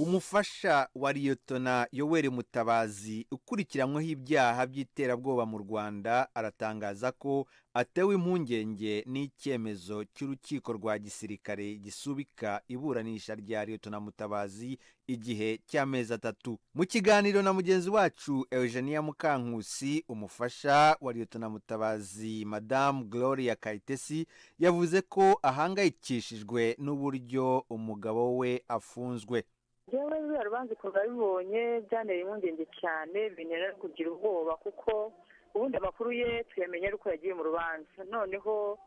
Umufasha wa Liyetona Yoweri Mutabazi ukurikiranyweho ibyaha by'iterabwoba mu Rwanda aratangaza ko atewe impungenge n'icyemezo cy'urukiko rwa gisirikare gisubika iburanisha rya Liyetona Mutabazi igihe cy'amezi 3. Mu kiganiro na mugenzi wacu Eugenia Mukankusi, umufasha wa Liyetona Mutabazi Madamu Gloria Kayitesi yavuze ko ahangayikishijwe n'uburyo umugabo we afunzwe. Yewe, ruriya rubanza ukuntu nabibonye byanteye impungenge cyane, bintera kugira ubwoba, kuko ubundi amakuru ye tuyamenya ari uko yagiye mu rubanza. Noneho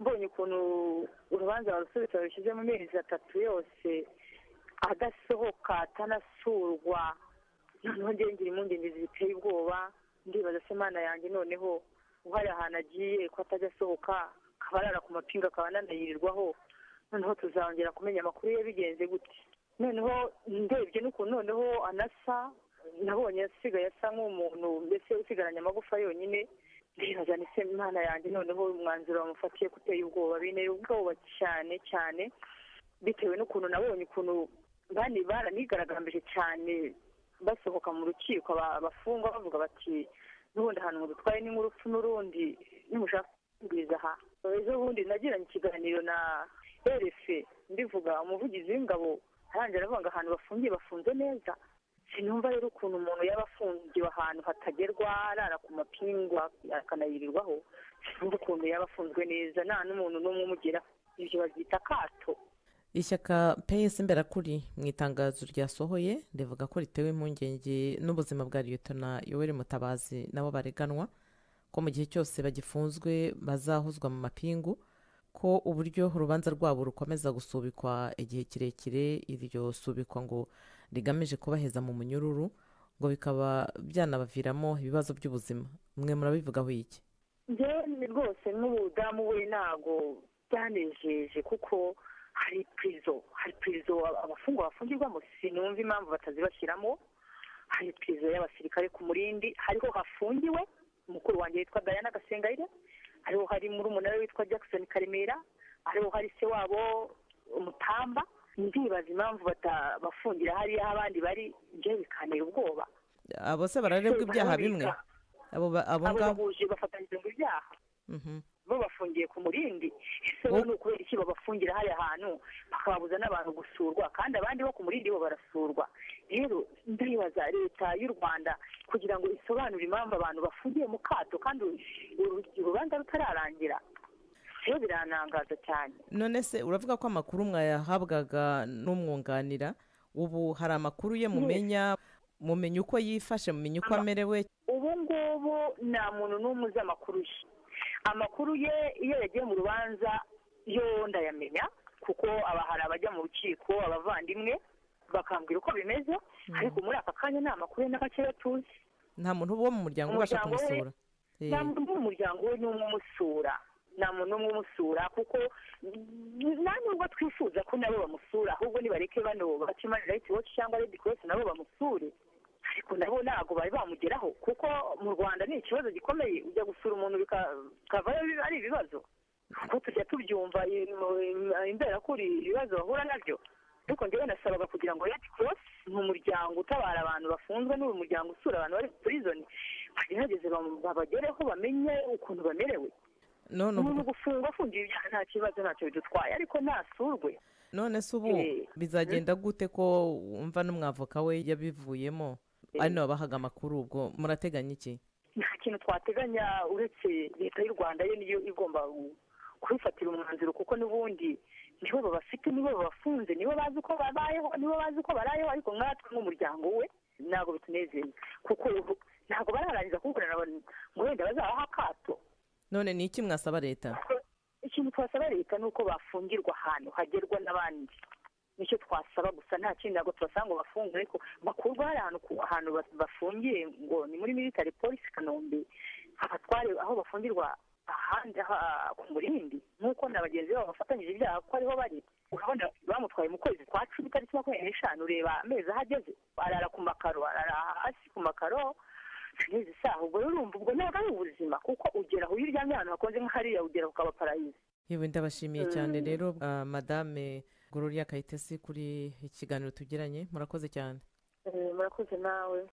mbonye ukuntu urubanza barusubitse, barushyize mu mezi 3 yose adasohoka, atanasurwa, noneho ngewe ngira impungenge ziteye ubwoba. Ndibaza se Mana yanjye, noneho uhari ahantu agiye ko atajya asohoka, akaba arara ku mapingu, akaba ananayirirwaho, noneho tuzongera kumenya amakuru ye bigenze gute? Noneho ndebye n'ukuntu noneho anasa, nabonye asigaye asa nk'umuntu mbese usigaranye amagufa yonyine. Ndibaza ni se Imana yanjye, noneho umwanzuro bamufatiye kuteye ubwoba, binteye ubwoba cyane cyane, bitewe n'ukuntu nabonye ukuntu baranigaragambije cyane basohoka mu rukiko, abafungwa bavuga bati n'ubundi ahantu mudutwaye ni nk'urupfu n'urundi, nimushaka kubwiriza aha. Ejo bundi nagiranye ikiganiro na RFI, ndivuga umuvugizi w'ingabo arangira aravuga ngo ahantu bafungiye bafunze neza. Sinumva rero ukuntu umuntu yaba afungiwe ahantu hatagerwa, arara ku mapingu akanayirirwaho, sinumva ukuntu yaba afunzwe neza nta n'umuntu n'umwe umugeraho. Ibyo babyita akato. Ishyaka PS Imberakuri mu itangazo ryasohoye rivuga ko ritewe impungenge n'ubuzima bwa Liyetona Yoweri Mutabazi nabo bareganwa, ko mu gihe cyose bagifunzwe bazahozwa mu mapingu, ko uburyo urubanza rwabo rukomeza gusubikwa igihe kirekire, iryo subikwa ngo rigamije kubaheza mu munyururu, ngo bikaba byanabaviramo ibibazo by'ubuzima. Mwe murabivugaho iki? Njyewe rwose n'ubudamu we ntago byanejeje, kuko hari prison, hari prison abafungwa bafungirwamo, sinumva impamvu batazibashyiramo. Hari prison y'abasirikare ku Murindi, hariho hafungiwe mukuru wanjye witwa Diana Gasengayire, hariho hari murumuna we witwa Jackson Karemera, hariho hari se wabo Mutamba. Ndibaza impamvu batabafungira hariya abandi bari, njyewe bikantera ubwoba. Abo se bararegwa ibyaha bimwe? Abo ngabo bahuje bafatanyije mu byaha, bo bafungiye ku Murindi. Ese bo ni ukubera iki babafungira hariya hantu bakababuza n'abantu gusurwa, kandi abandi bo ku Murindi bo barasurwa? Rero ndibaza leta y'u Rwanda kugira ngo isobanure impamvu abantu bafungiye mu kato kandi urubanza rutararangira. Rero biranangaza cyane. None se uravuga ko amakuru mwayahabwaga n'umwunganira, ubu hari amakuru ye mumenya? Mumenya uko yifashe, mumenya uko amerewe? Ubu ngubu nta muntu n'umwe uzi amakuru ye. Amakuru ye iyo yagiye mu rubanza yo ndayamenya, kuko hari abajya mu rukiko abavandimwe bakambwira uko bimeze, ariko muri aka kanya nta makuru ye na gakeya tuzi. Nta muntu wo mu muryango ubasha kumusura? Nta muntu wo mu muryango we n'umwe umusura, nta muntu n'umwe umusura, kuko nta nubwo twifuza ko nabo bamusura, ahubwo nibareke bano ba Human Rights Watch cyangwa Red Cross nabo bamusure, ariko nabo ntabwo bari bamugeraho, kuko mu Rwanda ni ikibazo gikomeye, ujya gusura umuntu bikavayo ari ibibazo, kuko tujya tubyumva Imberakuri ibibazo bahura nabyo. Ariko njyewe nasabaga kugira ngo Red Cross ni umuryango utabara abantu bafunzwe, ni umuryango usura abantu bari prison, bagerageze babagereho bamenye ukuntu bamerewe. Umuntu gufungwa afungiye ibyaha nta kibazo, ntacyo bidutwaye, ariko nasurwe. None se ubu bizagenda gute ko wumva n'umwavoka we yabivuyemo, ari nawe bahaga amakuru, ubwo murateganya iki? Nta kintu twateganya uretse leta y'u Rwanda yo niyo igomba kubifatira umwanzuro, kuko n'ubundi nibo babafite, nibo babafunze, nibo bazi uko babayeho, nibo bazi uko barayeho, ariko nkatwe nk'umuryango we ntabwo bitunezeza, kuko ntabwo bararangiza kuburana ngo wenda bazabaha akato. None ni iki mwasaba leta? Ikintu twasaba leta ni uko bafungirwa ahantu hagerwa n'abandi, nicyo twasaba gusa, nta kindi. Ntabwo tubasaba ngo bafungwe, ariko bakurwa hari ahantu bafungiye ngo ni muri military police Kanombe, abatware aho bafungirwa ahandi ku Murindi, nk'uko na bagenzi babo bafatanyije ibyaha ko ariho bari. Urabona bamutwaye mu kwezi kwa 10 itariki 25, ureba amezi aho ageze, arara ku makaro, arara hasi ku makaro n'izi saha. Ubwo urumva ubwo ntabwo ari ubuzima, kuko ugera aho uryamye ahantu hakonje nk'hariya ugera ukaba parayize. Yewe, ndabashimiye cyane rero, madame Gloria Kayitesi, kuri ikiganiro tugiranye, murakoze cyane. Murakoze nawe.